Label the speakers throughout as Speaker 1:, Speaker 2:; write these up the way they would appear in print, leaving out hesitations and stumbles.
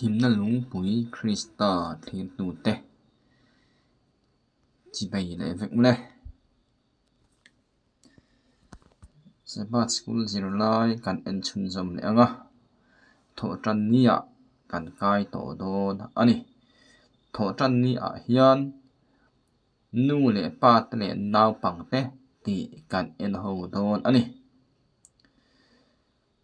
Speaker 1: Himna lungpui Krista thlirtute chibei leh vek ule. Sabbath School zirlai kan en chhunzawm leh ang a, thawhtanniah kan kai tawh dawn a ni. Thawhtanniah hian nu leh pa te leh naupangte tih kan en ho dawn a ni.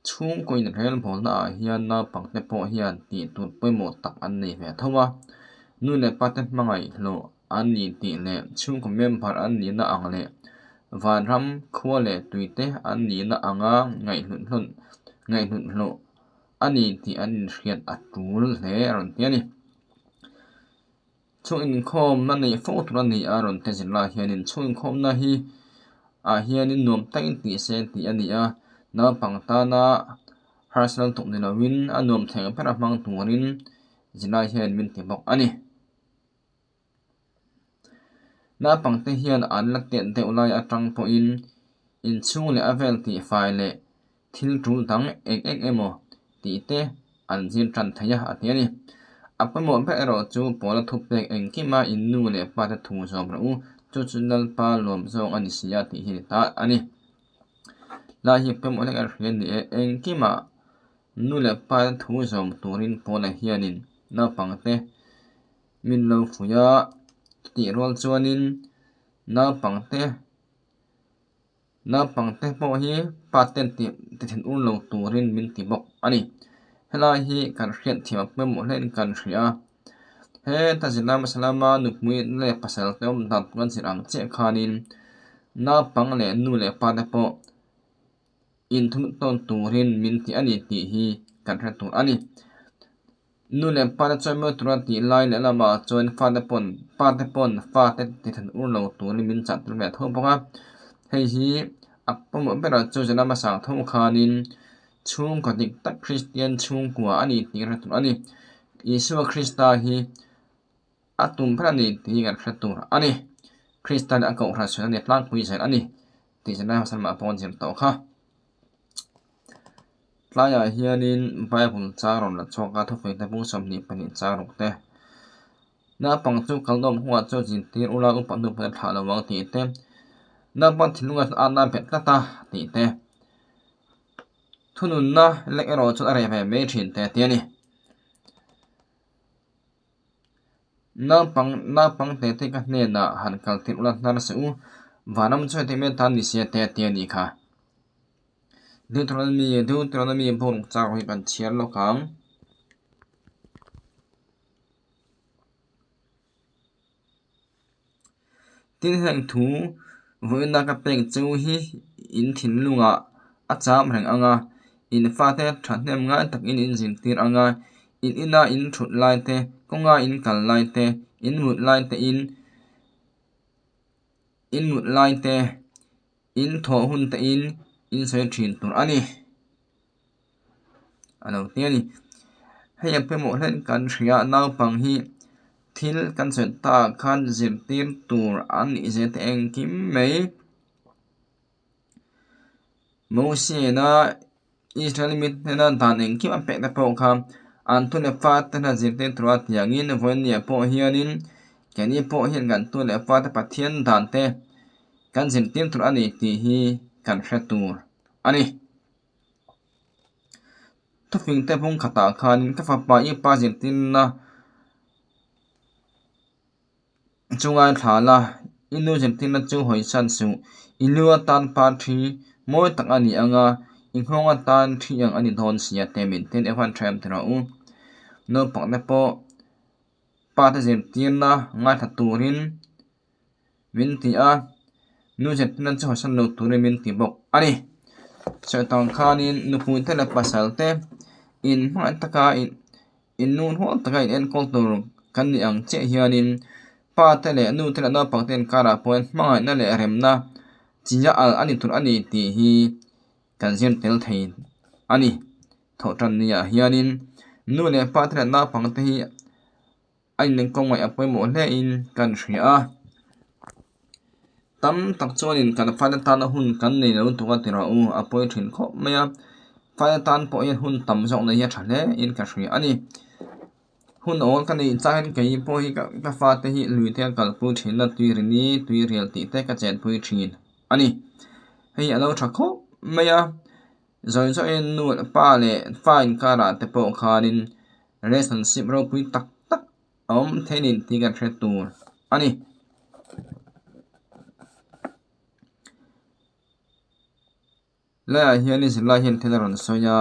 Speaker 1: Chhungkaw inrelbawlna ah hian naupangte pawh hian tih tur pawimawh tak an nei ve tho a, nu leh pate hmangaih hlawh an ni tih leh chhungkaw member an nihna ang leh vanram khua leh tuite an nihna anga ngaihhlut hlawh a ni tih an inhriat a tul hle a rawn ti a ni. Chhung inkhawmna neih fo tur a ni a rawn ti zirlai hianin chhung inkhawmna hi ah hianin nuam takin tih se tih a ni a, naupang tana harsatna lutuk ni lovin a nuam thei ber a hmang turin zirlai hian min ti bawk a ni. Naupang te hian an la tet deuh lai atang pawhin inchhung leh a vel tihfai leh Thil tul dang eng eng emaw tih te an zir tan thei a, a ti a ni. A pawimawh ber erawh chu Paula thupek engkima in nu leh pa te thu zawm rawh u, chu chu Lalpa lawm zawng a ni si a tih hi a ni ta a ni. Lai hi pawimawh hlek a hria ni e, engkima nu leh pa te thu zawm turin Paula hianin naupangte min lo fuih a, tih rual chuanin naupangte Naupangte pawh hi pa ten tih ti thin ur lo turin min ti bawk a ni. Helai hi kan hriat thiam a pawimawh hle in kan hria a. Heta zirlai hmasa lama nupui leh pasal te awm dan kan zir ang chiah khanin naupang leh nu leh pa te pawh inthum tawn turin min ti a ni tih hi kan hre tur a ni. Nu leh pa te chuan mawi tura tih lai leh lamah chuan fate pawn pa te pawn fate ti than ur lo turin min chah tel ve tho bawk a, hei hi a pawimawh berah chu zan lama sang tho khanin chhungkaw dik tak Kristian chhungkua a ni tih hre tur a ni. Isua Krista hi a tum ber a ni tih hi kan hre tur a ni. Krista leh a kohhran sawi a ni tlangpui zel a ni tih zan lai hmasa lamah pawh an zir tawh kha. Tlaiah hianin Bible chang rawn la chhuak a, thupui te bung 22 chang ruk te. Naupang chu kal nawm hunah chuan zirtir ula upa hnu pawh a thlah lo ang tih te, naupang thinlungah chuan atna a bet tlat a tih te, thununna lek erawh chuan a reh ve mai thin te tih a ni. Naupang naupang te te ka hnenah han kal tir ula hnar se u, vanram chu heti mai atan ni se te a ti a nih kha. Deuteronomy Deuteronomy bawk chang hi kan chhiar lawk ang. Tin heng thu vawiina ka pek chu hi in thinlungah a cham reng ang a, in fate thahnem ngai takin in zirtir ang a, in ina in thut lai te, kawnga in kal lai te, in mut lai te in in mut lai te, in thawh hun te in in sawi thin tur a ni. A lo ti a ni. Hei a pawimawh hlen kan hria naupang hi thil kan sawi tak khan zirtir tur an nih zia te engkim mai. Mosiana Israel mi hnena dan engkim a pek te pawh kha an thu leh fa te hna zirtir tur a tiangin vawinia pawh hianin keini pawh hian kan thu leh fa te Pathian dan te kan zirtir tur a ni tih hi kan hre tur a ni. Thufing te bung khatah khanin ka fapa i pa zirtirna chu ngaithla la, i nu zirtirna chu hawisan suh, i lu atan pa thi mawi tak a ni ang a, i nghawng atan thi ang a ni dawn sia te min tin evan tha em ti rawh u. Naupang te pawh pa te zirtirna ngaithla turin min ti a, nu zirtirna chu hawisan lo turin min ti bawk a ni. Chawhtawng khanin nupui te leh pasal te inhmangaih taka in nu hnual taka in enkawl tur kan nih ang chiah hianin pa te leh nu te leh naupang te inkarah pawh hian hmangaihna leh remna chi a alh a ni tur a ni tih hi kan zir tel thei a ni. Thawhtan niah hianin nu leh pa te leh naupang te hi a inenkawl ngaih a pawimawh hle in kan hria a. Tam tak chuanin kan fate tana hun kan nei lo tuk a ti rawh u, a pawi thin khawp mai a. Fate tan pawh hian hun tam zawk nei hi a tha hle in ka hria a ni. Hun awl ka neih changin kei pawh hi ka fate hi lui te a kalpui thin a, tui rini, tui rial tih te ka chenpui thin a ni. Hei a lo tha khawp mai a, zawi zawiin nu leh pa leh fa inkarah te pawh khanin relationship ropui tak tak a awm thei a ni tih kan hre tur a ni. Laiah hian zirlai hian thil a rawn sawi a.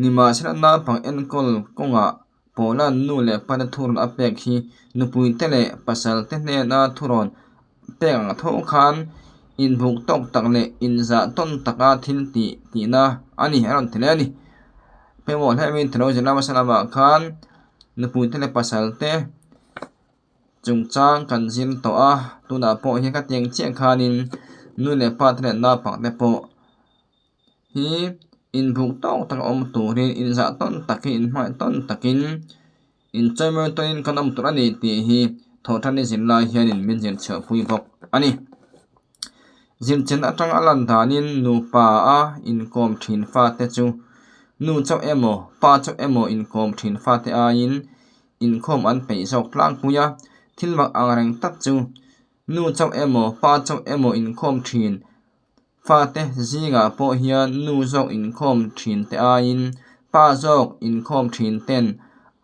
Speaker 1: Nimahsela naupang enkawl kawngah Paula'n nu leh pate thurawn a pek hi nupuite leh pasalte hnena thurawn pek ang tho khan inbuk tawk tak leh inzah tawn taka thil tih tihna a ni a rawn ti leh a ni. Pawimawh hle mai thilo zirlai hmasa lamah khan nupuite leh pasalte chungchang kan zir tawh a, tunah pawh hian ka tiang chiah khanin nu leh pate leh naupangte pawh hi inbuk tawk tak a awm turin inzah tawn takin inhmangaih tawn takin inchawimawi tawnin kan awm tur a ni tih hi thawhṭan i zir lai hianin min zir chhuahpui bawk a ni. Zirchian atanga a lan danin nupa a inkawm thin fate chu nu chauh emaw pa chauh emaw inkawm thin fate aiin inkhawm an peih zawk tlangpui a, thil mak ang reng tak chu nu chauh emaw pa chauh emaw inkhawm thin Fate zingah pawh hian nu zawk inkhawm thin te aiin pa zawk inkhawm thin ten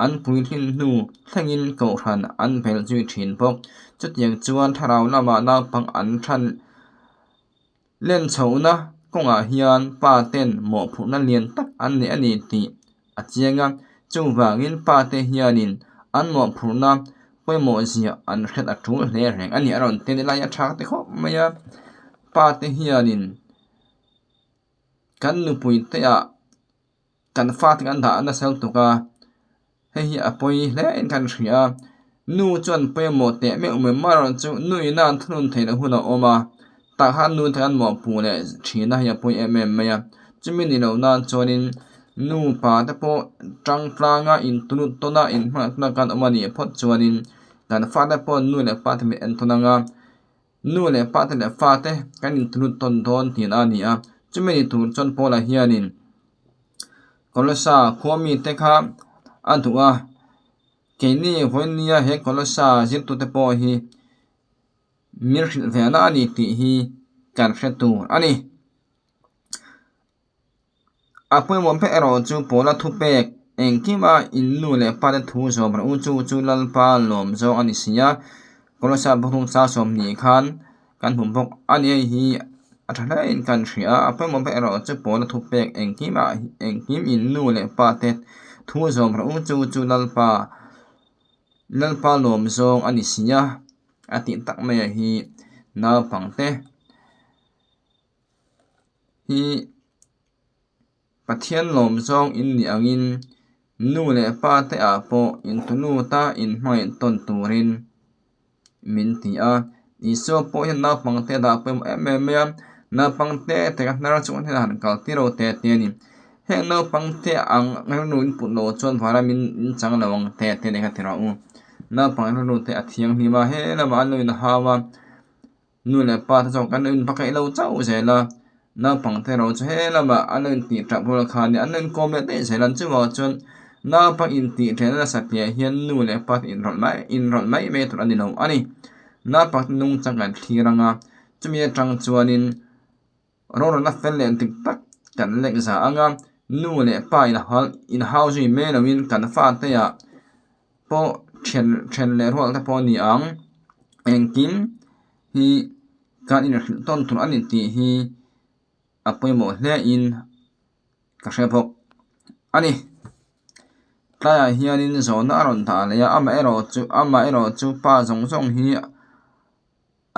Speaker 1: an puitlin hnu thlengin kohhran an bel zui thin bawk. Chutiang chuan thlarau lamah naupang an than len chhohna kawngah hian pa ten mawhphurhna lian tak an nei a ni tih a chiang a, chuvangin pa te hianin an mawhphurhna pawimawh zia an hriat a tul hle reng a ni. A rawn ti lai a tha ka ti khawp mai a, pa te hianin kan nupui te ah kan fate kan dah nasa lutuk a, hei hi a pawi hle in kan hria a, nu chuan pawimawh teh meuh mai amaherawhchu chu nu ina an thunun theih loh hun a awm a, tah khan nu te an mawhpuh leh thin a hei a pawi em em mai a, chumi ni loh nan chuanin nupa te pawh tang tlanga intulut tawn a inhmangaih tawn a kan awm a nih phawt chuanin kan fate pawh nu leh pa te min en tawn ang a, nu leh pa te leh fate kan intulut tawn dawn tihna a ni a, chumi ni tur chuan Paula hianin Kolosa khua mite kha a duh a, keini vawinia he Kolosa zirtute pawh hi min hrilh ve na a ni tih hi kan hre tur a ni. A pawimawh ber erawh chu Paula thupek engkima in nu leh pa te thu zawm rawh u chu chu Lalpa lawm zawng a ni si a, Kolosa bawk sa 20 khan kan hmu bawk a ni hei hi a tha hle in kan hria a, a pawimawh ber erawh chu Paula thupek engkimah engkim in nu leh pa te thu zawm rawh u chu chu Lalpa Lalpa lawm zawng a ni si a, a tih tak mai ah hi naupangte. Hi Pathian lawm zawng in nih angin nu leh pa te ah pawh intulut a inhmangaih tawn turin min ti a. Isua pawh hian naupang te a dah pawimawh em em mai a, naupang te te ka hnar chung hian a han kal tir lo te te a ni. Heng naupang te ang rilru in put loh chuan vanram in chang lo ang te te nen kha ti rawh u. Naupang rilru te a thianghlim a, he lamah an lo inhau a. Nu leh pa te chuan kan in pakhaih lo chauh zel a, naupang te erawh chu he lamah an lo intih tah rual kha a nia, an lo inkawm leh daih zel a, chuvang chuan naupang intih ṭhelna nasa piah hian nu leh pa te inrawlh mai inrawlh mai mai tur a ni lo a ni. Naupang te nungchang kan thlir ang a, chumi aṭang chuanin rorelna fel leh dik tak kan lek za ang a, nu leh pa inhau zui mai loin kan fate ah pawh then then leh rual te pawh a ni ang engkim hi kan inhrilh tawn tur a ni tih hi a pawimawh hle in ka hre bawk a ni. Tlaiah hianin zawhna a rawn dah leh a amaherawhchu amaherawhchu pa zawng zawng hi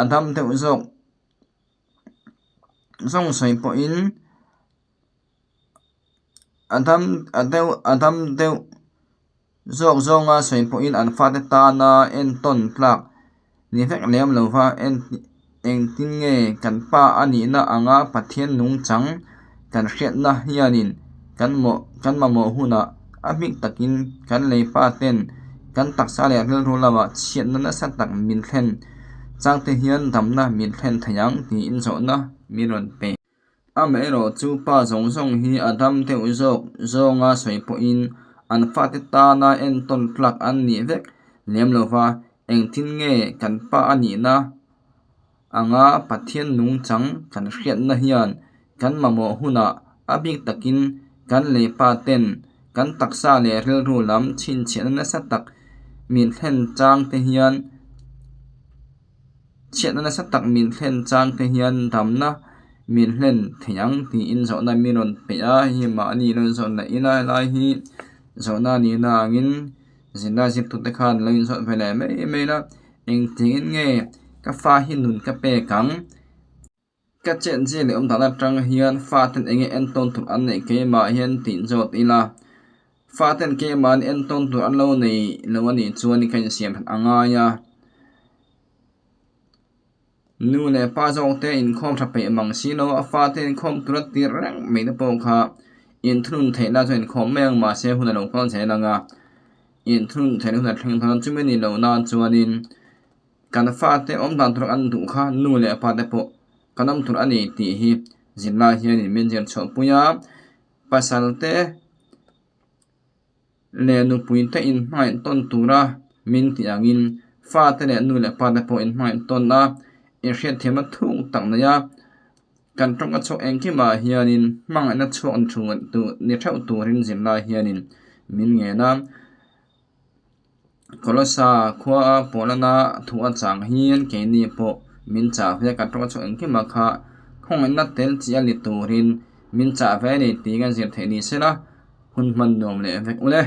Speaker 1: a dam deuh zawk zawng sawi pawhin a dam a deuh a dam deuh zawk zawnga sawi pawhin an fate tana entawn tlak ni vek lem lo va engtin nge kan pa a nihna anga Pathian nungchang kan hriatna hianin kan mawh kan mamawh hunah a bik takin kan lei pa ten kan taksa leh rilru lamah chhiatna nasa tak min thlen chang te hian damna min thlen thei ang tiin zawhna min rawn pe. Amaherawhchu pa zawng zawng hi a dam deuh zawk zawnga sawi pawhin An fate tana entawn tlak an nih vek lem lo va, engtin nge kan pa a nihna anga Pathian nungchang kan hriatna hian kan mamawh hunah a bik takin kan lei pa ten kan taksa leh rilru lam chhinchhiahna nasa tak min thlen chang te hian Chhiatna nasa tak min thlen chang te hian damna min hlen thei ang tiin zawhna min rawn peih a, hei mahni lo inzawt leh ila helai hi zawhna a nihna angin zirlai zirtute khan lo inzawt ve leh mai mai la, engtin nge ka fa hi nun ka pek ang? Ka chet zia leh awm dan atang hian faten eng nge entawn tur an neih keimah hian tih zawt ila, faten keimah an entawn tur an lo nei lo a nih chuan ka insiam that a ngai a. Nu leh pa zawk te inkhawm tha peih mang si lo a, fate inkhawm tura tir reng mai te pawh kha inthunun theih lai chuan inkhawm mai ang mahse hun a lo kal zel ang a, inthunun theih hun a thleng dawn a chumi ni loh nan chuanin. Kan fate awm dan tur an duh kha nu leh pa te pawh kan awm tur a ni tih hi zirlai hianin min zir chhuah pui a, pasal te leh nupui te inhmangaih tawn tura min tih angin fate leh nu leh pa te pawh inhmangaih tawn a, inhriatthiamna thuk tak nei a, kan tawngka chhuak engkimah hianin hmangaihna chhuak ni theuh turin zirlai hianin min ngen a. Kolosa khua a Paulana thu a chang hian keini pawh min chah ve kan tawng chhuak engkim a kha khawngaihna tel chi a ni turin min chah ve a ni tih kan zir theih ni se la, hun hman nuam leh vek ule.